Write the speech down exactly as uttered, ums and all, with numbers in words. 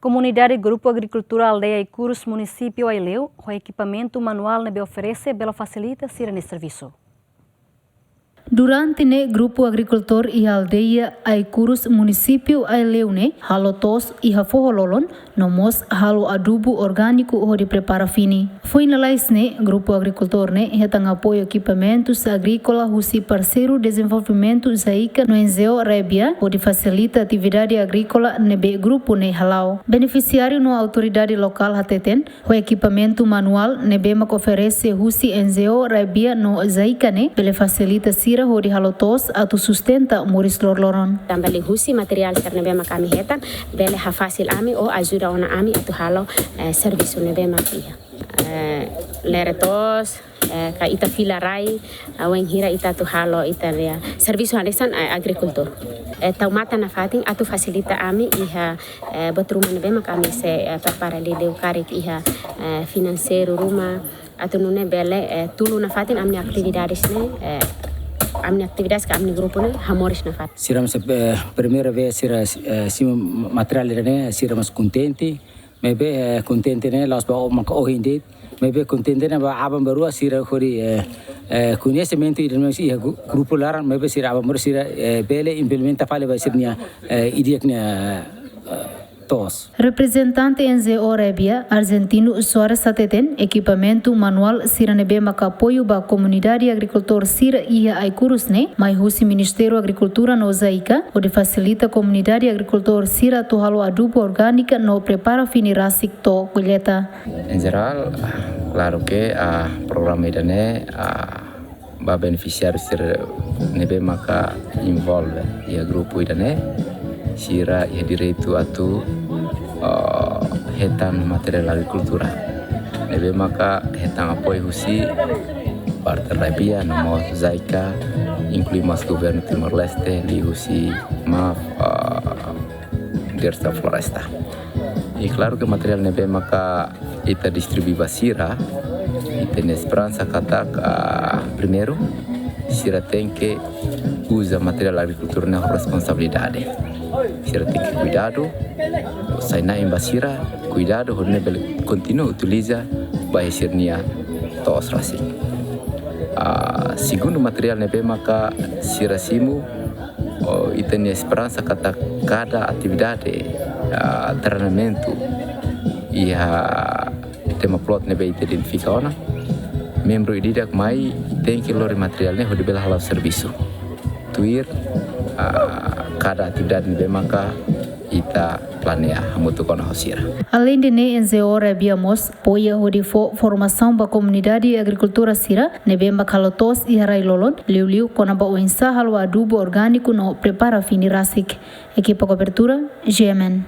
Komunidade Grupu Agrikultura Aldeia Aikurus, Munisípiu Aileu, ho ekipamentu manuál ne'ebé oferese bele fasilita sira-nia servisu. Durante ne'e grupu agrikultór iha aldeia Aikurus, Munisípiu Aileu ne'e halo to'os iha foho-lolon, no mós halo adubu orgániku hodi prepara fini. Foin lalais ne'e, grupu agrikultór ne'e hetan apoiu ekipamentus agríkola husi parseiru dezenvolvimentu JICA no N G O Rebia hodi fasilita atividade agríkola ne'ebé grupu ne'e hala'o. Benefisiáriu no autoridade lokál hateten, ho ekipamentu manuál ne'ebé mak oferese husi N G O Rebia no JICA ne'e bele fasilita sira hodi halo to'os atu sustenta moris loroloron. Tanba liuhusi materiál sira ne'ebé mak ami hetan, bele hafasil ami ou ajuda ona ami atu halo, eh, servisu ne'ebé mak iha. Eh, lere to'os, eh, ka ita fila rai, ah, wainhira ita atu halo ita-nia servisu hanesan, eh, agrikultór. Eh, tau matan nafatin atu fasilita ami iha, eh, buat ruma ne'ebé mak ami sei, eh, prepara liuliu karik iha, eh, finanseiru ruma, atu nune'e bele, eh, tulun nafatin ami-nia atividades ne'e, eh, ami-nia atividades ka ami-nia grupu ne'e hamoris nafatin. Sira mós, eh, primeira vez sira, eh, simu materiál ne'e, sira mós kontente, maibé, eh, kontente ne'e la'ós ba o maka ohin de'it, maibé kontente ne'e ba aban-bainrua sira hodi, eh, eh, koñesimentu ida-ne'e mós iha gru-, grupu laran, maibé sira aban-bainrua sira, eh, bele implementa fali ba sira-nia, eh, ideia nia, eh, to'os. Reprezentante N G O Rebia, Argentino Soares hateten, ekipamentu manuál sira ne'ebé maka apoiu ba komunidade agrikultór sira iha Aikurus ne'e mai husi Ministériu Agrikultura no JICA, hodi fasilita komunidade agrikultór sira atu halo adubu orgánika no prepara fini rasik to'o kolleta. Em geral, klaru ke, ah, programa ida-ne'e, ah, ba benefisiáriu sira ne'ebé maka envolve iha grupu ida-ne'e, sira iha direitu atu, ah, hetan materiál agrikultura ne'ebé maka hetan apoiu husi parte Rebia no mós JICA, inklui mós governu Timor-Leste, liuhusi MAF, ah, Diresaun Floresta. I klaru ke materiál ne'ebé maka ita distribui ba sira, ita-nia esperansa katak, ah, primeiru, sira tenke uza materiál agrikultura ne'e ho responsabilidade. Sira tenke kuidadu, sai-na'in ba sira, kuidadu, hodi nune'e bele kontinua utiliza ba iha sira-nia to'os rasik. Ah, segundu, materiál ne'ebé maka sira simu, oh, ita-nia esperansa katak kada atividade, ah, treinamentu iha tema plot ne'ebé ita identifika ona, membru ida-idak mai tenke lori materiál ne'e hodi bele hala'o servisu tuir, ah, kada atividade ne'ebé maka ita planeia hamutuk ona ho sira. Aleinde ne'e, N G O Rebia mós apoia hodi fó formasaun ba komunidade agrikultór sira ne'ebé mak halo to'os iha rai-lolon, liuliu kona-ba oinsá halo adubu orgániku no prepara fini rasik. Ekipa kobertura, G M N.